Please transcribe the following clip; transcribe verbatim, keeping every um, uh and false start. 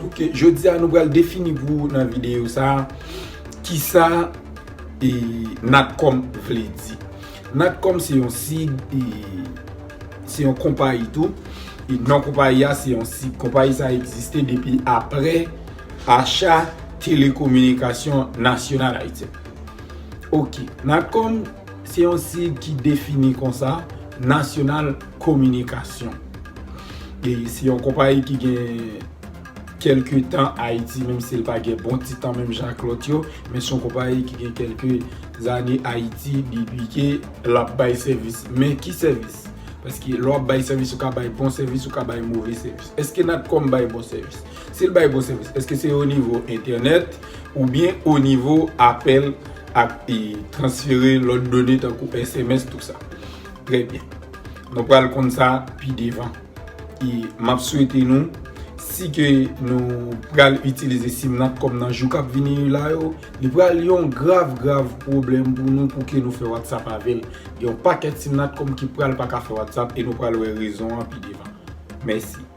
Ok, jodi a nou pral defini pou ou nan videyo sa a, kisa e, Natcom vle di. Natcom se yon sig, e, se yon konpayi tou. E non konpayi a se yon sig. Konpayi sa a egziste depi apre acha telekominikasyon nasyonal ayisyen. Ok, Natcom se yon sig ki defini konsa, Nasyonal Kominikasyon. E se yon konpayi ki gen kèlke tan Ayiti, menm si l pa gen bon ti tan menm jan ak lòt yo, men se yon konpayi ki gen kèlke zane Ayiti depi ke l ap bay sèvis. Men ki sèvis? Paske lè w ap bay sèvis, ou ka bay bon sèvis, ou ka bay move sèvis. Èske Natcom bay bon sèvis? Si l bay bon sèvis, èske se o nivo entènèt oubyen o nivo apèl ak e, transfere lòt done tankou S M S, tou sa? Trè byen. Nou pral konn sa pi devan. E m ap swete nou, si ke nou pral itilize sim Natcom nan jou k ap vini la yo, li pral yon grav, grav pwoblèm pou nou pou ke nou fè WhatsApp avè l. Gen yon pakèt sim Natcom ki pral pa ka fè WhatsApp e nou pral wè rezon an pi devan. Mèsi.